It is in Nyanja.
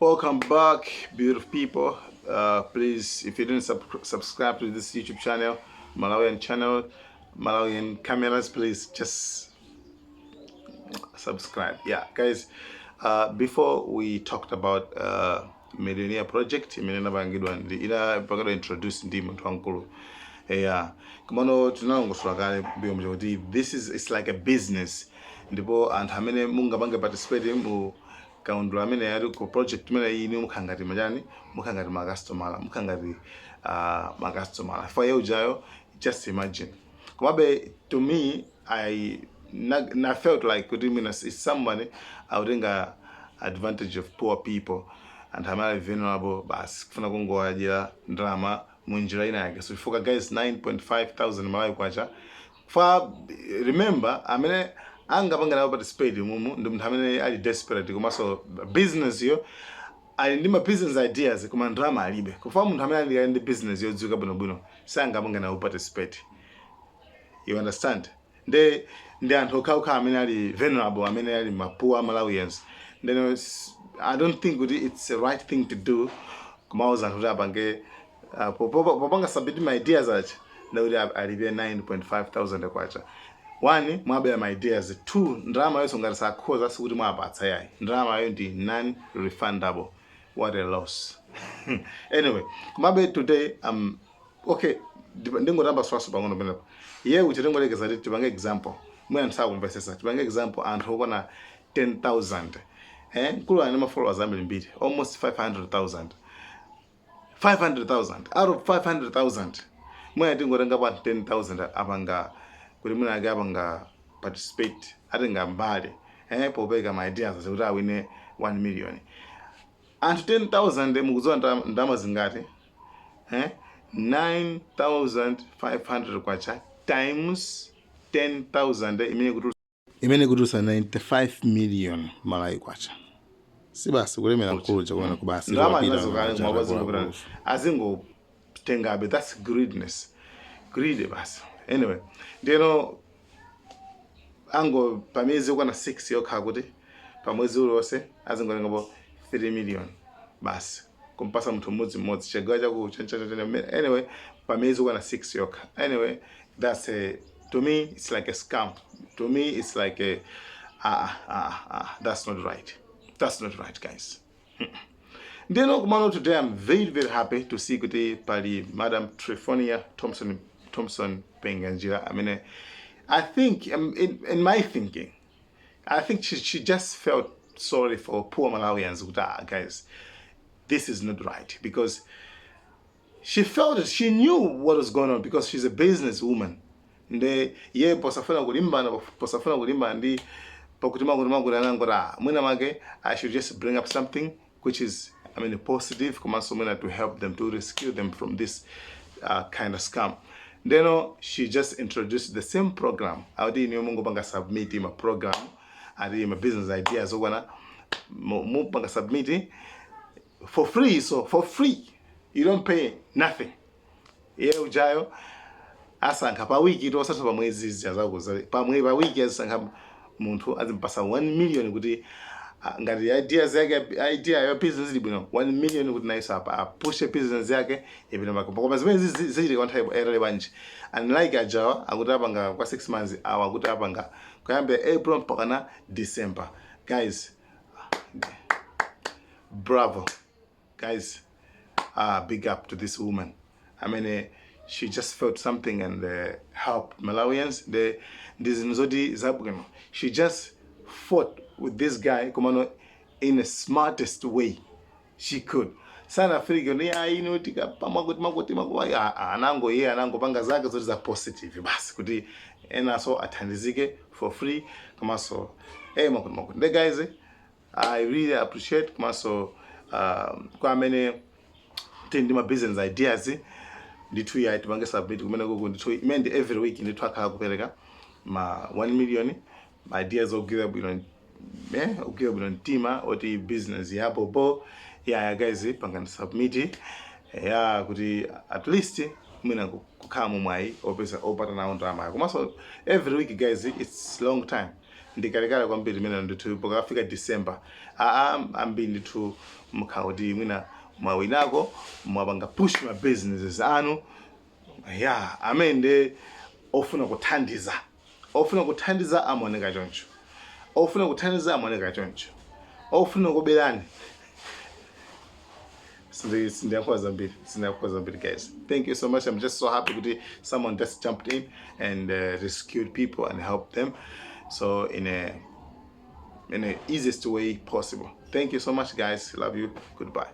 Welcome back, beautiful people. Please, if you didn't subscribe to this YouTube channel, Malawian channel, Malawian Cameras, please just subscribe. Yeah, guys, before we talked about Millionaire Project imene inapangidwa ndi inapangidwa introduce ndi munthu wamkulu, yeah. Komano tinalongosola kale mbuyo muja kuti this is it's like a business, ndipo anthu amene mungapange participate mu kaundula amene ali ku project imene ine mukhala ngati machani, mukhala ngati makastomala, mukhala ngati makastomala for iye ujayo. Just imagine. Komabe to me, I na felt like kuti mina is someone akutenga advantage of poor people, anthu amene ali vulnerable, basi kufuna kungowadyera ndalama munjira ina yake. So chifukwa, guys, 9.5 thousand Malawi kwacha fa, remember, amene angapange nawo participate mumu ndi munthu amene ali desperate, komanso business yo ali ndi ma business ideas koma ndalama alibe. Kufa munthu amene ali ndi business yodziwika bwinobwino sangapange nawo participate, you understand? Nde ndi anthu okhaokha amene ali vulnerable, amene ali ma poor Malawians. Then I don't think kuti it's the right thing to do kumauza anthu kuti apange popanga submit ma ideas acha ndakuti alipe 9.5 thousand kwacha. One, mwabera ma ideas. Two, ndalama yonse ngati sakhoza sikuti mwapatsa yayi, ndalama yo ndi non refundable. What a loss. Anyway, komabe today, okay, ndingotamba swaso pang'ono penepo. Iye uchi tingolekeza kuti tipange example, mwina anthu sakumvesesa. Tipange example, anthu okwana 10,000, eh, mkulu ali ma followers ambirimbiri, almost 500,000. 500,000 out of 500,000, mwina tingotenga pa 10,000 apanga kuti mwina ake apanga participate, atenga mbali, eh, popeka ma ideas kuti awine 1 million. Anthu 10,000, mukudziwa ndalama zingati, eh? 9500 kwacha times 10,000 imene kutulusa 95 million Malawi kwacha. Si basi kulemera mkulu chakuona kubasi. Ndalama inazokale mwakazingopita azingotengabe. That's greediness, greed basi. Anyway, ndiyeno ango pamiyezi yokwana 6 yokha, kuti pamwezi uliwonse azingotengapo 3 million basi kumpasa munthu mmodzimmodzi, chigawo chaku chanchacha. Anyway, pamiyezi yokwana 6 yokha. Anyway, that's a to me it's like a scam. To me it's like a ah ah ah, that's not right, that's not right, guys. Ndiyeno kumano today I'm very very happy to see kuti pali Madam Trifonia Thompson Mpinganjira amene I think, in my thinking, I think she just felt sorry for poor Malawians kuti, "Ah, guys, this is not right," because she felt it, she knew what was going on because she's a business woman. Nde ye posafuna kulimbana ndi pakuti makuti anangoti, "Ah, mwina make I should just bring up something which is, I mean, positive, komanso mwina to help them, to rescue them from this kind of scam." Then she just introduced the same program akuti iniyo mungopanga submit ma program ati ma business ideas okwana mupanga submit for free. So for free, you don't pay nothing. Iye ujayo asankha pa wiki to, osati pa mwezi zakuza pamwe, pa wiki azisankha munthu azimpasa 1 million kuti, ah, ngati ideas yake, idea ya business ili bwino, 1 million kuti nayenso apa apushe business yake ipite makomba. Koma zimene zichitika kwa nthawi yaitali bwanji? Unlike ajawa akuti apanga kwa 6 months, awa akuti apanga kuyambira April mpaka na December. Guys, bravo, guys. Big up to this woman. I mean, she just felt something and help Malawians. The ndi zinthu zoti zabwino. She just fought with this guy komano in the smartest way she could. Sanafike ni aino tikapamwa kuti makuti makuti anango iye anangopanga zake zoti za positive basi kuti enaso athandizike for free, komanso eh makuti makuti. The guys, I really appreciate. Komanso kwa amene tili ndi ma business ideas ndithu, ya, tipange submit kumene kuku ndithu, imene ndi every week ndithu akhala kupereka ma 1 million, ma ideas ogwira bwino, eh, ogwira bwino mtima oti business yapo bo. Ya, guys, pangani submit, ya, kuti at least mwina kukhala mumwayi opeza opata nawo ndalama. Komanso every week, guys, it's long time. Ndikalekale kwambiri imene ndithu pokafika December, aa, ambiri ndithu mukhala kuti mwina mwawinako, mwapanga push ma businesses anu. Ya, amene ndi ofuna kuthandiza, ofuna kuthandiza amaoneka choncho, ofuna kuthandiza amaoneka choncho, ofuna kuberani. Sindiyankhula zambiri, sindiyankhula zambiri. Guys, thank you so much. I'm just so happy kuti someone just jumped in and rescued people and helped them so in a easiest way possible. Thank you so much, guys. Love you. Goodbye.